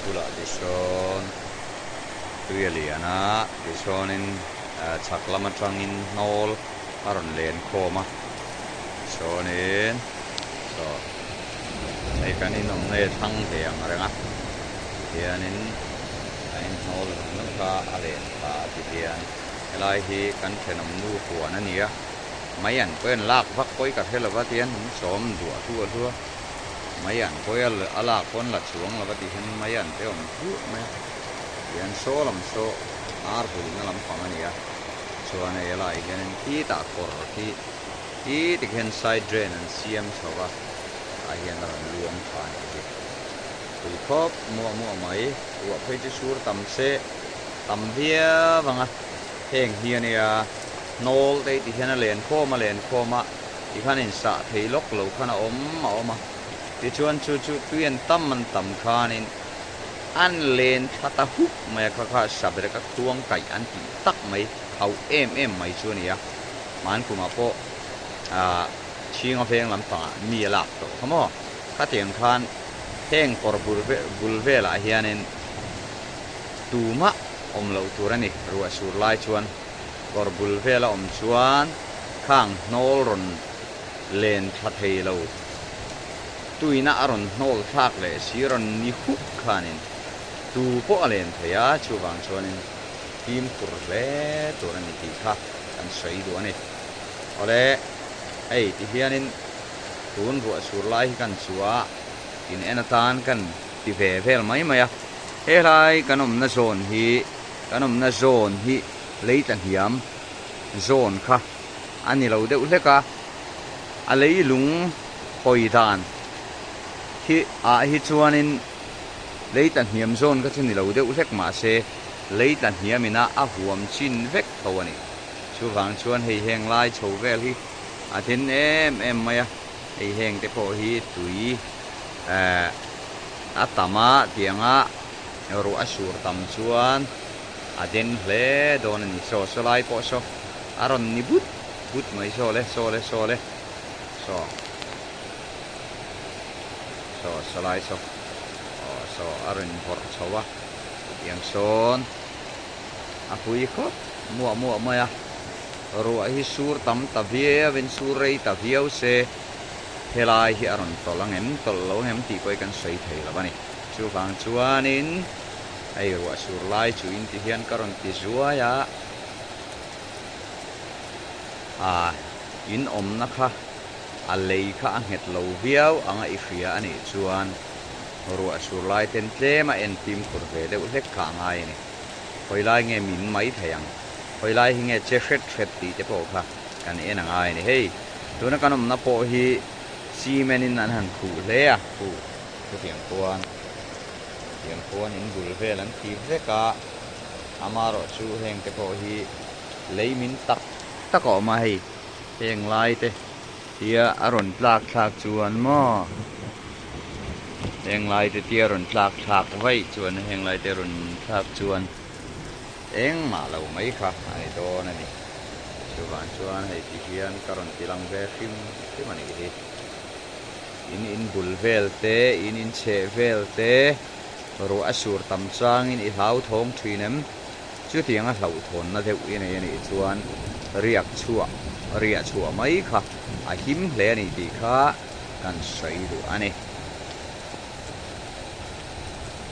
bulah tisawn tui a lian a tichuanin chhak lam atangin hnawl a rawn len khawm a tichuanin saw hei kan in awmna hi a thlang ve ang reng a tihianin a inhnawl zawng zawng kha a len thla a ti hian helai hi kan thenawm nu huan a ni a mai an pawh hian lak vak pawh hi ka hre lova tihian an sawm duah hluah hluah a. Mai an pawi a lak pawn la chuang lo va tih hian mai an te awm hluah mai a tihian saw lam saw ar hulna lampang a ni a chuan hei helaiah hianin khitah kawr khi khi tikhian side drain an siam chho va tah hian a rawn luang tha a nih hi tui khawp muah muah mai ruah phei chu sur tam se tam viau ang a heng hi a nia hnawl te hi tihian a len khawm a len khawm a. Tikhan in sah thei lawk lo khan a awm a awm a, tichuan chu chu tui an tam an tam khanin an len thla ta hup mai a, kha kha saberek a khuang kaih an tih tak mai hauh em em mai chu a ni a, hman kumah pawh ah chhinga veng lampangah mi a lak tawh kha maw, khatiang khan heng kawr bul bul velah hianin tumah awm loh tur a ni, ruah sur lai chuan kawr bul vela awm chuan. Khang hnawl rawn len thla thei lo. Tuina a rawn hnawl thlak leh si rawn ni hup khanin tu pawh a len thei a, chuvang chuanin fimkhur hle tur a ni tih kha kan sawi duh a ni. Awle, hei ti hianin tun ruah sur lai hi kan chu a, in en atan kan ti ve vel mai mai a. Helai kan awmna zawn hi, kan awmna zawn hi lei tla hniam zawn kha a ni lo deuh hlek a, a leilung hawi dan hi ah hi chuanin lei tla hniam zawn kha chu ni lo deuh hlek mahse lei tla hniam ina a huam chin vek tho a ni. Chuvang chuan hei heng lai chho vel hi a then em em mai a, hei heng te pawh hi tui eh a tam a tianga ruah a sur tam chuan A den hle dawn a ni. Saw saw lai pawh saw a rawn ni but but mai saw le saw le saw le saw saw saw lai saw aw saw a rawn vawrh chho a tiang sawn a pui khawp muah muah mai a ruah hi sur tam ta viau in sur rei ta viau se helai hi a rawn tawlh ang em tawlh lo ang em tih pawh hi kan sawi thei lo a ni chuvang chuanin. Hei ruah sur lai chu in ti hian ka rawn ti zuai a, ah in awmna kha a lei kha a nghet lo viau anga i hria a nih chuan ruah sur lai ten tlem a en fimkhur ve deuh hlek kha a ngai a ni. Hawi lai nge min mai thei ang, hawi lai hi nge che hret hret tih te pawh kha kan en a ngai a ni. Hei tuna kan awmna pawh hi cement in an han khuh hle a, khuh chutiang khuan. Tiang khuan in bul vel an ti vek a, amarawh chu heng te pawh hi lei min tak tak a awm a hei, heng lai te tia a rawn tlak thlak chuan maw heng lai te tia rawn tlak thlak vaih chuan heng lai te rawn thlak chuan engmah lo mai kha a ni dawn a ni. Chuvang chuan hei ti hian ka rawn ti lang ve hrim hrim a nih hi. In in bul vel te, in in chheh vel te, ruah a sur tam changin i hlauthawng thin em? Chutiang a hlauhthawnna deuh i nei a nih chuan riak chhuah, riah chhuah mai kha a him hle a ni tih kha kan sawi duh a ni.